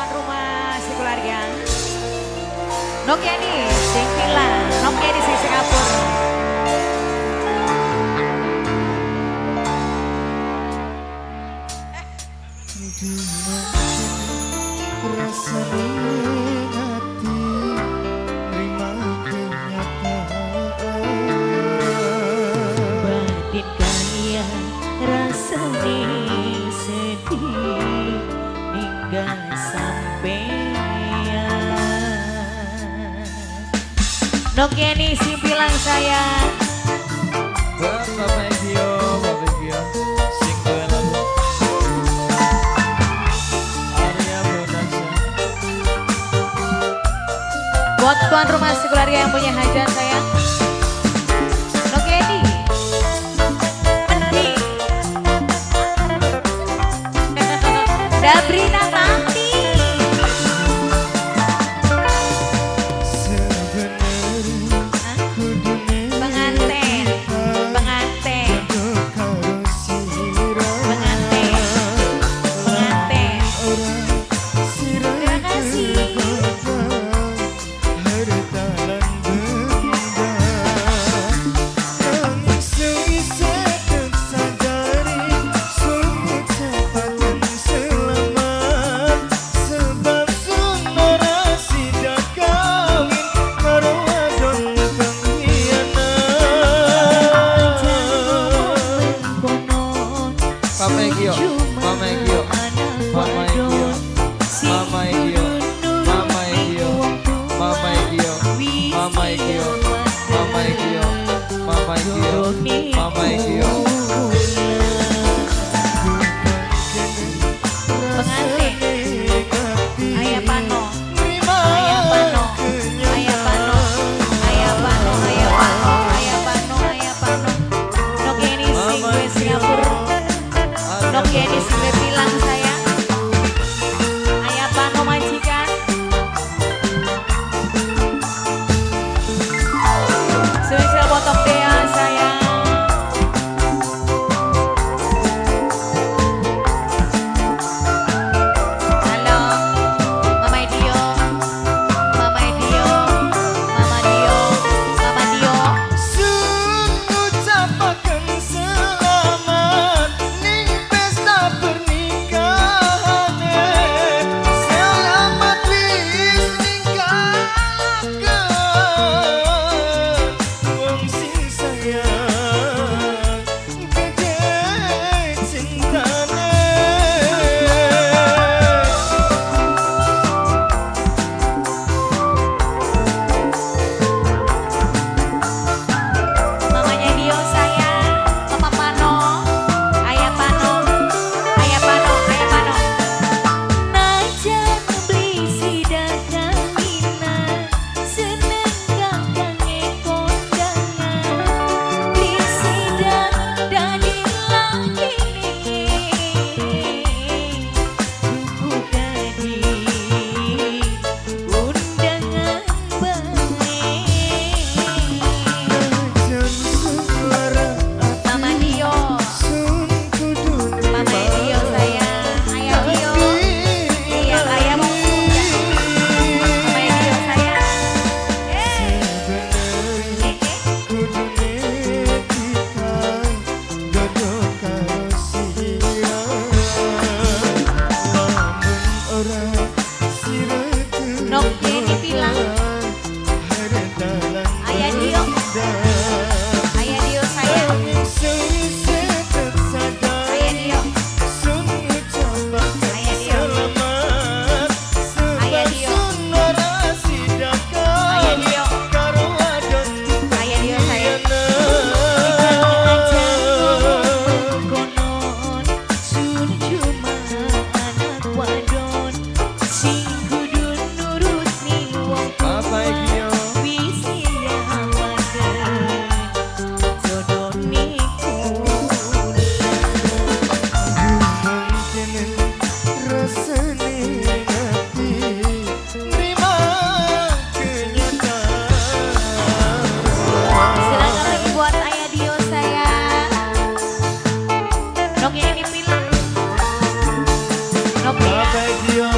tuan rumah sekeluarga. Nokia nih, sing Villa, Nokia di sing Singapura. Batin kaya rasane sedih hingga sampean. Nokia nih sing bilang sayang. Buat Bapak Gio, Bapak Gio, sing duwe lagu Arya Production. Buat tuan rumah sekeluarga yang punya hajat sayang. Nokia nih. Endi. Dabrina Tanti. Pengantin, pengantin, pengantin, pengantin. Terima kasih. Mama Gio, Mama Gio, Mama Gio, Mama Gio, Mama Gio, Mama Gio, Mama Gio, Mama Gio, Mama Gio, Mama Gio. Pengantin, Ayah Pano, Ayah Pano, Ayah Pano, Ayah Pano, Ayah Pano, Ayah Pano, Ayah Pano. Nokia ini sing gue Singapura. Nokia ini sing gue bilang sayang. Ayah Pano majikan. Spesial botok dea sayang. Halo, Mama Dio, Mama Dio, Mama Dio, Mama Dio. Sun ucapaken selamat ning pesta pernikahan. Selamat wis ninggalake wong sing sayang gede cintane. Mamanya Dio sayang, Papa Pano, Ayah Pano, Ayah Pano, Ayah Pano. Najan beli sida kawinan, seneng kakange kondangan. Beli sida dadi laki tuku dadi undangan bae. Mama Dio, Mama Dio sayang, Ayah Dio, iya ayah mau suka. Mama Dio sayang, eh, eh, eh. Nokia ini bilang, Ayah Dio, Ayah Dio sayang, Ayah Dio, Ayah Dio, Ayah Dio, Ayah Dio, Ayah Dio sayang. Konon sun cuma anak wadon sing kudu nurut ning wong Bapak Gio. Wis siapaken jodone kula. Silakan lagi buat Ayah Dio sayang. Nokia ini bilang. Nokia. Bapak Gio.